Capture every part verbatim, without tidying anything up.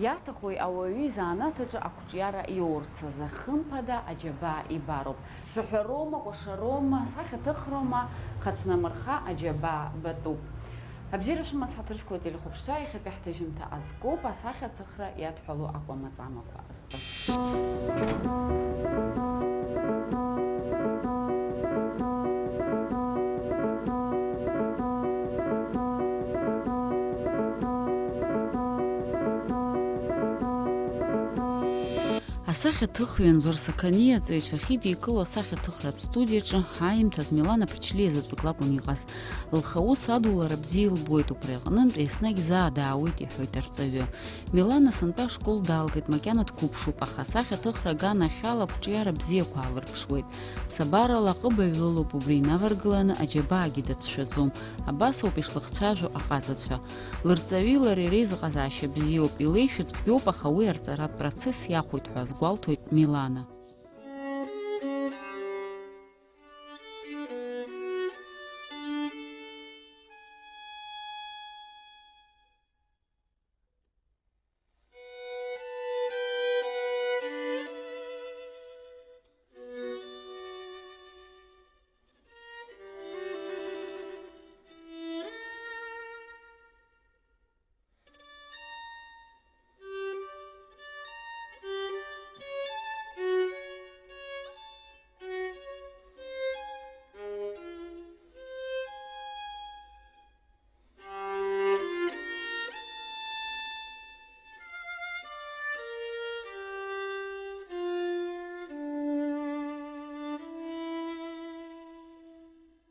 Иаҭаху ауаҩы изанааҭ аҿы ақәҿиара иоурц азы, хымԥада, аџьабаа ибароуп. Шәаҳәароума, кәашароума, сахьаҭыхроума, хацәнамырха аџьабаа батәуп. Абзиара шәымаз, ҳаҭыр зқәу ателехәаԥшцәа, иахьатәи ҳҭыжьымҭа азкуп асахьаҭыхра иадҳәалоу акәамаҵамақәа. Асахьаҭыхҩы Анзор Сақаниа аҵаҩцәа ахьидикыло асахьаҭыхратә студиаҿы аимҭаз Милана Ԥычлиа заҵәык лакәын иҟаз. Лхаус адулара бзиа илбоит, убри аҟнынтә еснагь заа даауеит, иҳәоит арҵаҩы. Милана сынтәа ашкол далгеит, макьана дқәыԥшуп, аха асахьаҭыхра аганахьала ақәҿиара бзиақәа аалырԥшуеит. Ԥсабарала аҟыбаҩ лылоуп, убри инаваргыланы аџьабаагьы дацәшәаӡом. Абас ауп ишлыхцәажәо аҟазацәа. Лырҵаҩи лареи реизыҟазаашьа бзиоуп, илеишәа цәгьоуп, аха уи арҵаратә процесс иахәоит ҳәа азгәалҭоит Милана.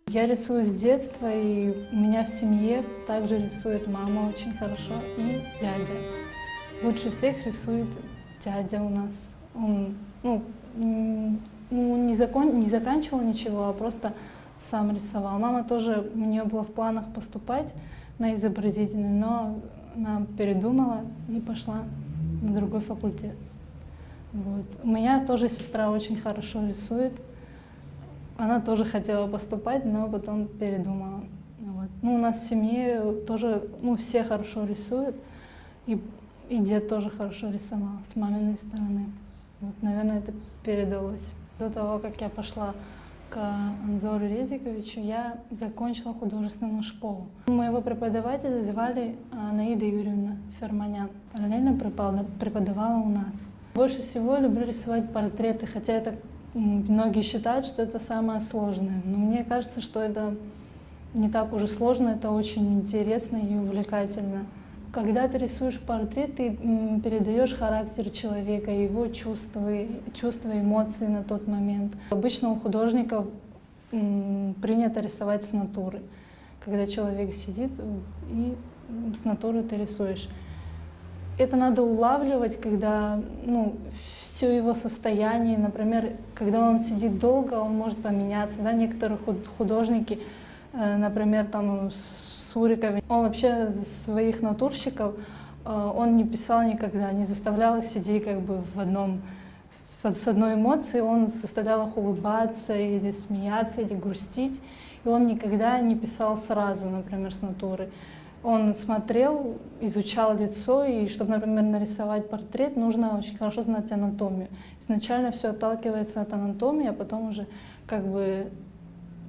Я рисую с детства, и у меня в семье также рисует мама очень хорошо и дядя. Лучше всех рисует дядя у нас. Он, ну, м, ну, не закон-, не заканчивал ничего, а просто сам рисовал. Мама тоже, у неё было в планах поступать на изобразительный, но она передумала и пошла на другой факультет. Вот. У меня тоже сестра очень хорошо рисует. Она тоже хотела поступать, но потом передумала. Вот. Ну, у нас в семье тоже, ну, все хорошо рисуют. И, и дед тоже хорошо рисовал с маминой стороны. Вот, наверное, это передалось. До того, как я пошла к Анзору Резиковичу, я закончила художественную школу. Моего преподавателя звали, а, Наида Юрьевна Ферманян. Параллельно препода-, преподавала у нас. Больше всего люблю рисовать портреты, хотя это, м, многие считают, что это самое сложное. Но мне кажется, что это не так уж и сложно, это очень интересно и увлекательно. Когда ты рисуешь портрет, ты, м, передаёшь характер человека, его чувства, чувства, эмоции на тот момент. Обычно у художников, м, принято рисовать с натуры, когда человек сидит, м, и, м, с натуры ты рисуешь. Это надо улавливать, когда, ну, всё его состояние, например, когда он сидит долго, он может поменяться, да, некоторые худ-, художники, э, например, там, Сурикове. Он вообще своих натурщиков, э, он не писал никогда, не заставлял их сидеть как бы в одном, в, с одной эмоцией, он заставлял их улыбаться или смеяться, или грустить. И он никогда не писал сразу, например, с натуры. Он смотрел, изучал лицо, и чтобы, например, нарисовать портрет, нужно очень хорошо знать анатомию. Изначально всё отталкивается от анатомии, а потом уже как бы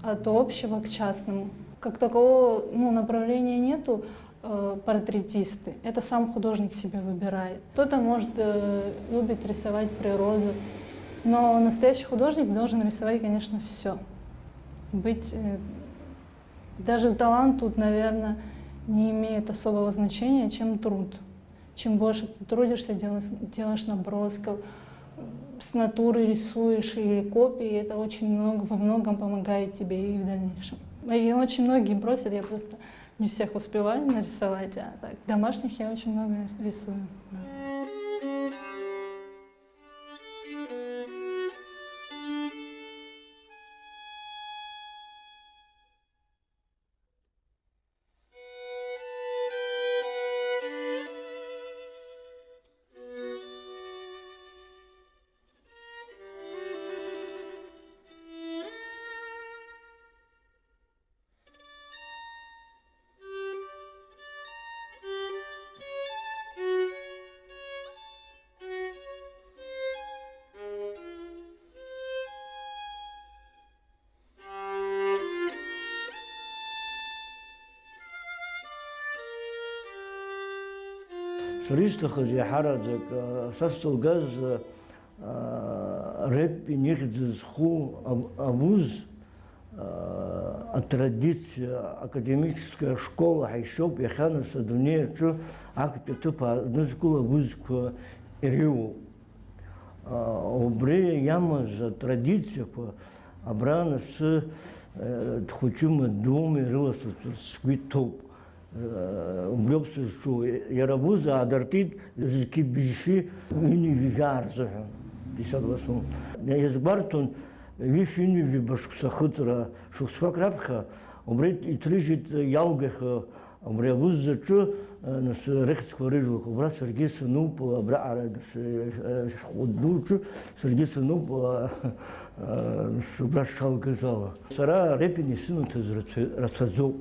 от общего к частному. Как такового, ну, направления нету, э, портретисты. Это сам художник себе выбирает. Кто-то, может, э, любит рисовать природу, но настоящий художник должен рисовать, конечно, всё. Быть, э, даже талант тут, наверное, не имеет особого значения, чем труд. Чем больше ты трудишься, делаешь, делаешь набросков, с натуры рисуешь или копии, это очень много, во многом помогает тебе и в дальнейшем. И очень многие просят, я просто не всех успеваю нарисовать, а так, домашних я очень много рисую. Да. Сара исҭахыз иаҳараӡак, а, са сзылгаз, а, Репин ихьӡ зху ав-, авуз, а, атрадициа академическая школа ҳәа ишьоуп, иахьа нас адунеи аҿы актәи аҭыԥ аанызкыло авузқәа иреиуоуп. А, убри иамаз атрадициақәа абра анасы, э, дхәыҷыма, дума ирыласырҵәарц сгәы иҭоуп. Э, убриоуп сызҿу. Иара авуз аадыртит зқьи бжьи ҩынҩажәи жәаа рзыҳәан, пятьдесят восьмом. Иазгәарҭон ҩышәи ҩынҩажәи ба шықәса ахыҵра, шықәсқәак раԥхьа убри иҭрыжьит иалгахьоу Убри авуз аҿы, э, нас, рыхьӡқәа рыжәлақәа, убра саргьы сануп, абраҟара, нас, э, э, шәҟәы дуҿы саргьы сануп, э, э, нас, убра сшалгаз ала. Сара Репин исымаҭәаз рацәа-, рацәаӡоуп.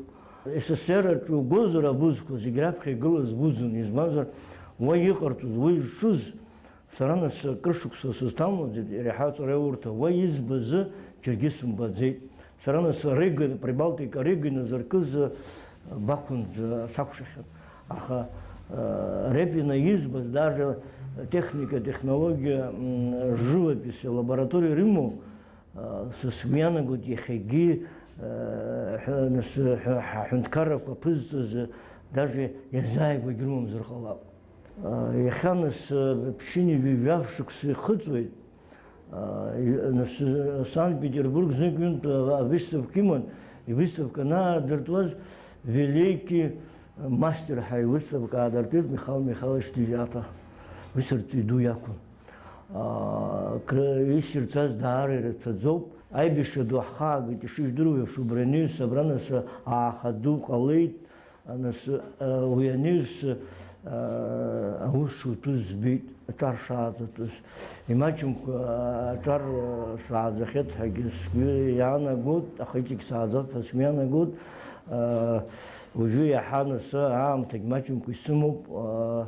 С С С Р аҿы угозар, авузқәа зегь раԥхьа игылаз вузын, избанзар, уа иҟарҵоз, уи зҿыз, Сара нас акыр шықәса сызҭамлаӡеит, иреиҳау аҵараиурҭа уа избазы џьаргьы сымбаӡеит. Сара нас Рига, Прибалтика Рига иназыркыз бақәынӡа сакәшахьан. Аха, э, Репина избаз, даже техника, технология, м, живописи лабораториа ирымоу, э, са сгәы иаанагоит иахьагьы, э, ҳәа-, нас, ҳәа-, ҳа-, ҳҳәынҭқаррақәа аԥызҵаз, даже иазааигәагь рымамзар ҟалап. Иахьа нас ԥшьынҩажәи жәаф шықәса ихыҵуеит. Нас Санкт-Петербург знык-ҩынтә авыставка иман, ивыставка анаадыртуаз, великий мастер ҳәа ивыставка аадыртит Михаил Михайлович Девиата. Уи сырҵаҩ ду иакәын. Кра-, иссирцаз даара ирацәаӡоуп. Аибашьра ду ҳхаагеит, ишыжәдыруа еиԥш, убри анаҩс абра нас ааха ду ҟалеит. Нас, э, уи анаҩс, э, аус шуҭәыз збеит, аҿар шааӡатәыз. Имаҷымкәа, э, аҿар, э, сааӡахьеит ҳәагьы сгәы иаанагоит, аха иҵегь сааӡап ҳәа сгәы иаанагоит. Э, уажәы иаҳа нас аамҭагь маҷымкәа исымоуп. Э,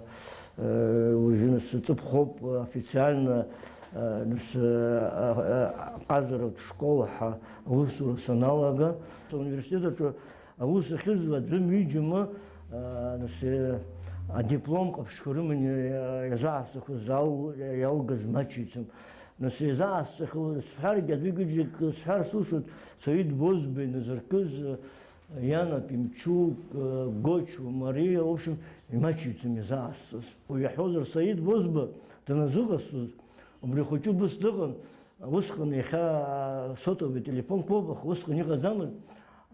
э, уажәы нас сыҵыԥхоуп, официально, э, нас, э, э, ҟазаратә школ ҳәа аусура саналага. Ауниверситет аҿы Аус ахьызуа аӡәым-ҩыџьамы, аа, нас, э, адиплом ҟаԥшьқәа рыманы, э, иазаасҭахыз ал-, иалгаз маҷҩӡам. Нас, иазаасҭахьоу сҳәаргьы, аӡәы-ҩыџьак сҳәар сылшоит, Саид Бозба иназыркыз, э, Иана Пимчук, э, Гочуа Мариа, в общем, имаҷҩӡам иазаасҵаз. Уажә иаҳҳәозар, Саид Бозба даназыҟасҵоз, убри хәыҷы убыс дыҟан, Усҟан иахьа сотовый телефонқәоуп, аха усҟан иҟаӡамызт.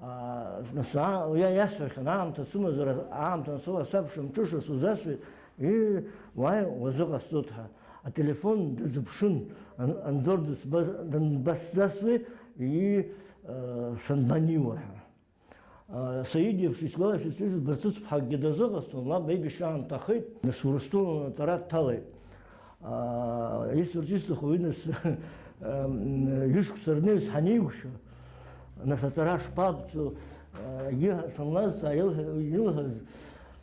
Аа, нас, аа, иа-, иасҳәахьан, аамҭа сымазар, аамҭа анцо асабша мҽыша сузасҳәеит, ии, уааи, уазыҟасҵоит ҳәа. Ателефон дазыԥшын, Ан-, Анзор дысба-, данбасзасуеи, ии, э, санбаниуа ҳәа. Саид иеиԥш исгәалашәаз сҩыза Барцыц-ԥҳакгьы дазыҟасҵон, лаб аибашьра аамҭахеит, нас Урыстәылан аҵара дҭалеит. Исҳәарц исҭаху уи, нас, ҩышықәса рнаҩс ҳанеиқәшәа, нас аҵара шԥабҵо, егьи санлазҵаа илҳәа-, илҳәаз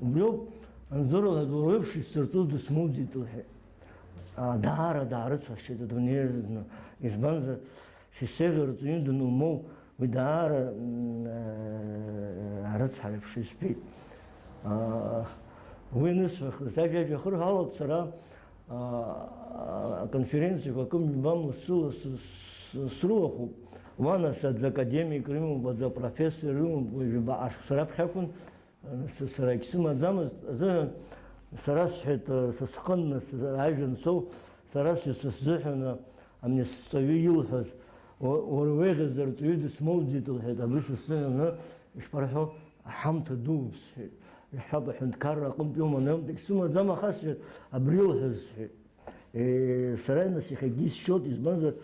убриоуп, Анзор лҳәа, уеиԥш исзырҵоз дысмоуӡеит, лҳәеит. Даара даарыцҳасшьеит адунеи азна, избанзар, Сисеӷьа рҵаҩы данылмоу уи даара, м, э, арыцҳара еиԥш избеит. А, уи анысҳәахыз, ажәа-ажәа ахырҳәалоит сара, а, аконференциақәа акы-ҩба лассы-лассы с-, с-, срылахәуп. Уа, нас, аӡәы академик рымоуп, аӡәы апрофессор рымоуп, уи жәаба ашықәса раԥхьа акәын. С-, сара егьсымаӡамызт азыҳәан, сара сҳәеит, са сҟынтә, с-, ажәа ансоу, сара сҩыза сзыҳәан, ами сҵаҩы илҳәаз, уа-, уара уеиӷьыз арҵаҩы дысмоуӡеит, лҳәеит, абри са сзыҳәан, ишԥарҳәо, аҳамҭа дууп, сҳәеит. Иаҳҳәап, аҳәынҭқарра аҟынтә иуман, аамҭагь сымаӡам, аха, сҳәеит, абри илҳәаз, сҳәеит. Е, сара, нас, иахьагьы исшьоит, избанзар,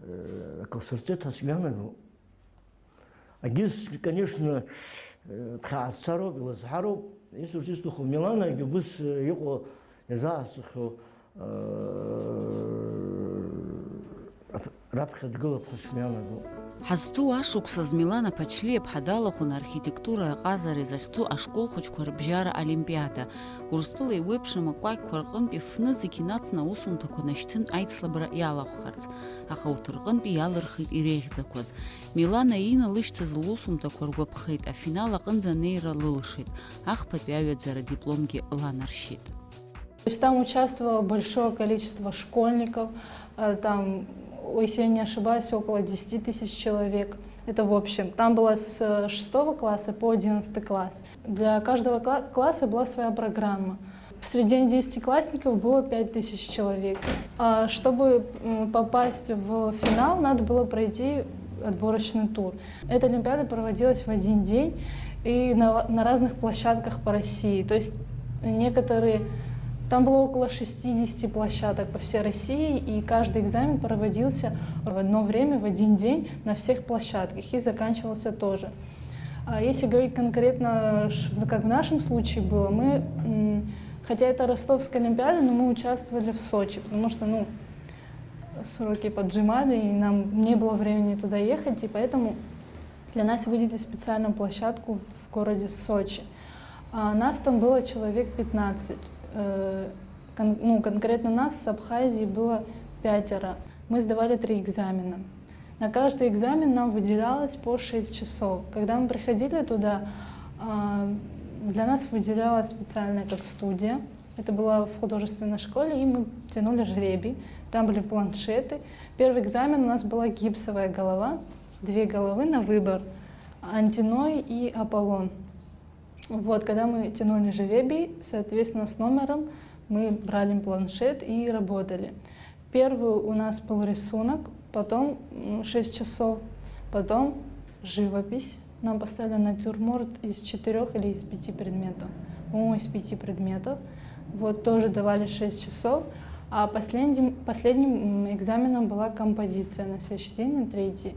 э, аколсырҵеҭ ҳәа сгәы иаанагом. Егьыс, конечно, э, ԥхьаҟа дцароуп, илызҳароуп. Исурц исҭаху Миланагьы убыс, э, иҟоу иазаасыхьоу, э, раԥхьа дгылап ҳәа сгәы иаанагом. Ҳазҭоу ашықәсаз Милана Ԥачлиаԥҳа далахәын архитектура аҟазара изахьӡу ашкол хәыҷқәа рыбжьара олимпиада. Урыстәыла еиуеиԥшым акәакьқәа рҟынтә ифны зегь инацны аусумҭақәа нашьҭын аицлабра иалахәхарц, аха урҭ рҟынтәи иалырхит иреиӷьӡақәаз. Милана иналышьҭыз лусумҭақәа ргәаԥхеит, афинал аҟынӡа анеира лылшеит, ахԥатәи аҩаӡара дипломгьы ланаршьеит. То есть там участвовало большое количество школьников, э, там, если я не ошибаюсь, около десяти тысяч человек. Это в общем. Там было с э, шестого класса по одиннадцатый класс. Для каждого кла- класса была своя программа. Среди десятиклассников было пять тысяч человек. А чтобы м, попасть в финал, надо было пройти отборочный тур. Эта олимпиада проводилась в один день и на, на разных площадках по России. То есть некоторые, там было около шестидесяти площадок по всей России, и каждый экзамен проводился в одно время, в один день на всех площадках и заканчивался тоже. А если говорить конкретно, ш- как в нашем случае было, мы, м, хотя это Ростовская олимпиада, но мы участвовали в Сочи, потому что, ну, сроки поджимали, и нам не было времени туда ехать, и поэтому для нас выделили специальную площадку в городе Сочи. А нас там было человек пятнадцать. Э, кон- ну, конкретно нас с Абхазии было пятеро. Мы сдавали три экзамена. На каждый экзамен нам выделялось по шесть часов. Когда мы приходили туда, а, для нас выделялась специальная как студия. Это было в художественной школе, и мы тянули жребий. Там были планшеты. Первый экзамен у нас была гипсовая голова, две головы на выбор, Антиной и Аполлон. Вот, когда мы тянули жребий, соответственно, с номером мы брали планшет и работали. Первый у нас был рисунок, потом шесть часов, потом живопись. Нам поставили натюрморт из четырех или из пяти предметов. По-моему, из пяти предметов. Вот, тоже давали шесть часов. А последним, последним экзаменом была композиция на следующий день, на третий.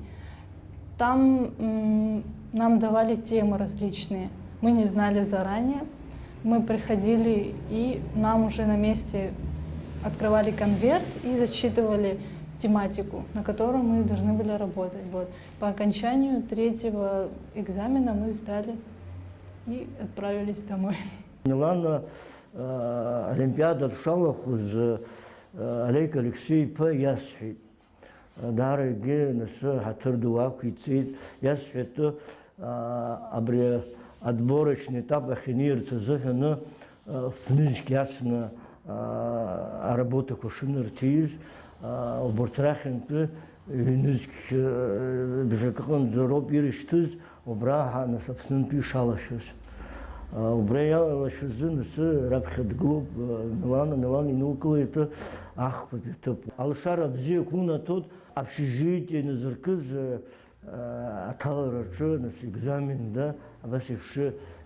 Там м, нам давали темы различные. Мы не знали заранее. Мы приходили, и нам уже на месте открывали конверт и зачитывали тематику, на которую мы должны были работать. Вот. По окончанию третьего экзамена мы сдали и отправились домой. Милана олимпиада дшалахәыз Олег Алексеи-иԥа иасҳәеит. Даарагьы нас ҳаҭыр ду ақәиҵеит. Иасҳәеит, абри отборочный этап ахь инеирц азыҳәаны фнызқь иасны аработақәа шынарҭиз, убарҭ рахьынтәи ҩнызқь бжак аҟынӡа роуп ирышьҭыз, убра ҳа нас Аԥснынтәи ишалашәаз. Убра иалалашәаз нас раԥхьа дгылоуп Милана, Милана инылкылеит ахԥатәи аҭыԥ. Алшара бзиақәа унаҭоит, общежитие иназыркыз аҭалараҿы, нас, екзамен, да, абас еиԥш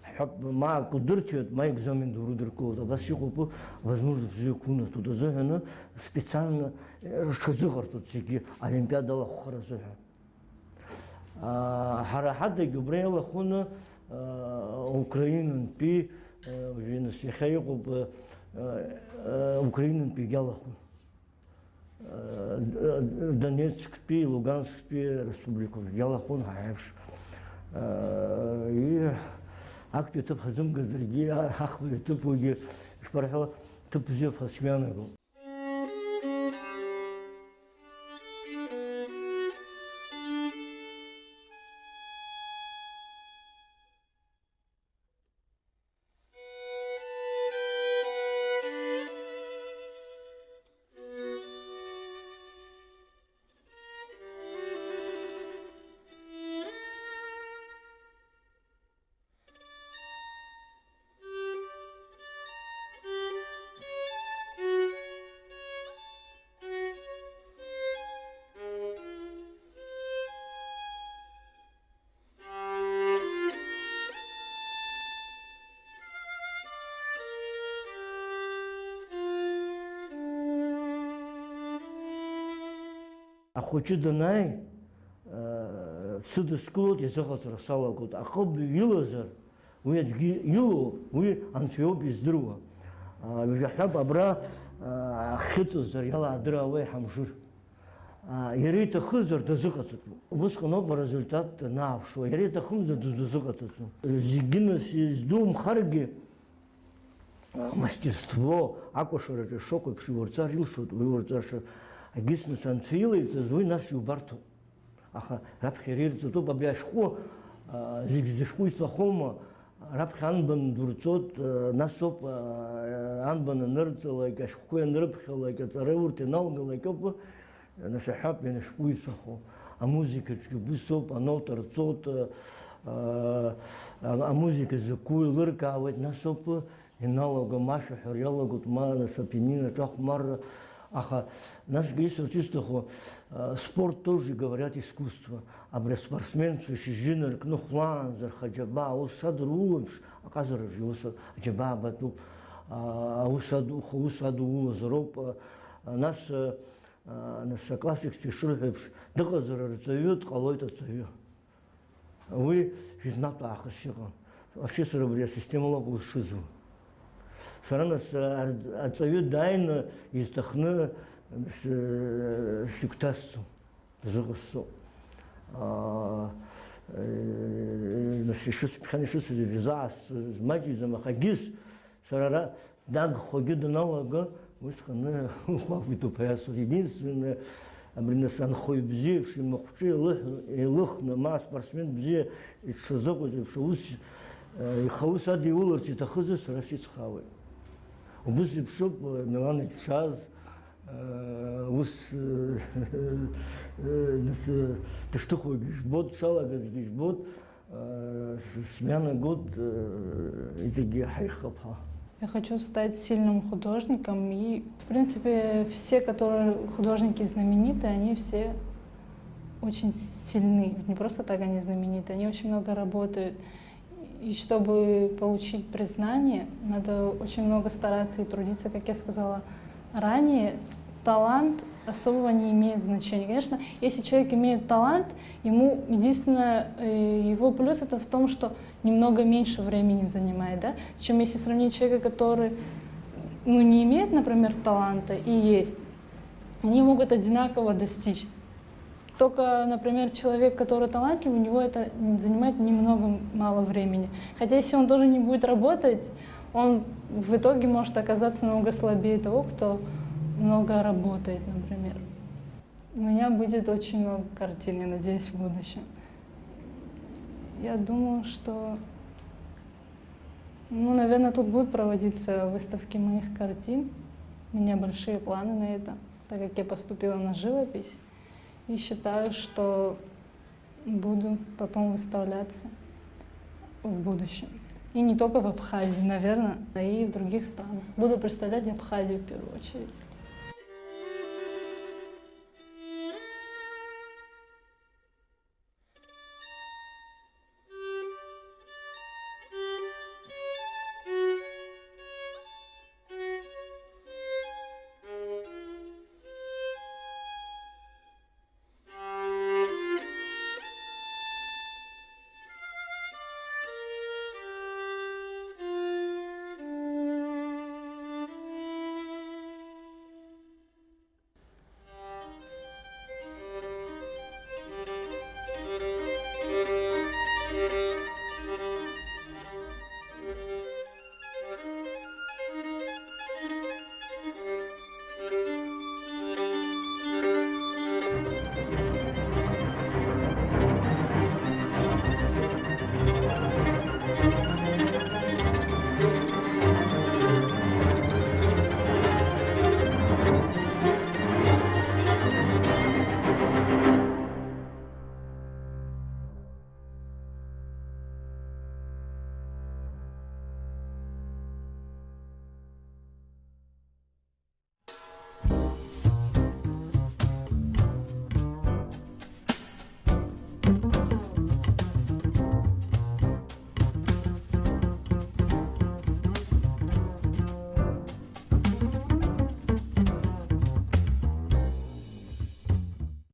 ҳҳәап, ма акы удырҭиуеит, ма екзамен ду рыдыркылоит, абас иҟоуп, возможность бзиақәа унаҭоит азыҳәаны, специально рҽазыҟарҵоит зегьы олимпиада алахәхара азыҳәан. Ҳара ҳадагь убра иалахәын Украинантәи, уажәы нас иахьа иҟоуп, Украинантәигьы алахәын. Донецктәи, Лугансктәи республикақәагьы иалахәын ҳа ҳаиԥш. И актәи аҭыԥ ҳазымгазаргьы, ҳахԥатәи аҭыԥ уигьы ишԥарҳәо, ҭыԥ бзиоуп ҳәа сгәы иаанагом. Ахәыҷы данааи, дсыдыскылоит, изыҟаҵара салагоит. Аҟыб илазар, уи аӡәгьы илоу, уи Анцәа иоуп издыруа. Ҩажәа ҳәап абра ахьыҵазар иалаадыраауеи ҳамжыр. Иара иҭахызар дазыҟаҵатәуп. Убысҟаноуп арезультат данааԥшуа, иара иҭахымзар дазыҟаҵаӡом. Зегьы нас издумхаргьы, мастерство акәашараҿы шыҟоу еиԥш иурҵар илшоит, уи урҵар шы-, егьыс нас Анцәа илеиҵаз, уи нас иубарҭоуп. Аха раԥхьа иара ирҵатәуп, абри ашәҟәы, зегь зышәҟәы иҭахома, Раԥхьа анбан ду рҵоит, нас ауп, анбан анырҵалак, ашәҟәқәа ианрыԥхьалак, аҵара урҭ ианалгалак ауп, нас иҳәап, ианашәҟәы ицахо. Амузыкаҿгьы убыс ауп, анота рҵоит, а, а, амузыка закәу еилыркаауеит, нас ауп ианалаго, ма ашәаҳәара иалагоит, ма нас апианино аҿахәмарра. Аха насгьы исҳәарц исҭаху, а, спорт тоже, говорят, искусство. Абри аспортсменцәа шьыжьы наркны хәлаанӡа рхаџьабаа аус адырулеиԥш, аҟазараҿы иус аџьабаа батәуп, а, аус аду-, ухы аус адуулазароуп, а, нас, а, а, нас аклассикцәа ишырҳәо еиԥш, дыҟазар арҵаҩы, дҟалоит аҵаҩы. Уи жәытәнатә аахыс иҟан. Вообще сара убри асистемала акәын сшызу. Сара нас, а, ар-, аҵаҩы дааины изҭахны с-, сигәҭасҵон. Зыҟасҵо. Аа, э, нас ишысԥхьан ишысҳәаз, изаасцаз маҷӡам, аха егьыс сара ара дагхогьы даналага, усҟаны ухәа ақәиҭуп ҳәа иасҳәоит. Единственное, абри нас анхаҩ бзиа еиԥш имахәҿы еилыҳ-, еилыхны, ма аспортсмен бзиа дшазыҟоу еиԥш аус, э, ихы аус адиуларц иҭахызар, сара сицхраауеит. Убыс еиԥшуп, э, Милана дшааз, э, ус, э, э, нас, э, дышҭыхуагьы жәбоит, дшалагазгьы жәбоит, э, с-, сгәанагоит, э, иҵегьгьы ҳаихап ҳәа. Я хочу стать сильным художником, и, в принципе, все, которые художники знаменитые, они все очень сильны. Ведь не просто так они знамениты, они очень много работают. И чтобы получить признание, надо очень много стараться и трудиться, как я сказала ранее. Талант особого не имеет значения. Конечно, если человек имеет талант, ему единственное, э, его плюс это в том, что немного меньше времени занимает, да, чем если сравнить человека, который, ну, не имеет, например, таланта и есть. Они могут одинаково достичь. Только, например, человек, который талантливый, у него это занимает немного мало времени. Хотя если он тоже не будет работать, он в итоге может оказаться намного слабее того, кто много работает, например. У меня будет очень много картин, я надеюсь, в будущем. Я думаю, что, ну, наверное, тут будут проводиться выставки моих картин. У меня большие планы на это, так как я поступила на живопись. И считаю, что буду потом выставляться в будущем. И не только в Абхазии, наверное, а и в других странах. Буду представлять Абхазию в первую очередь.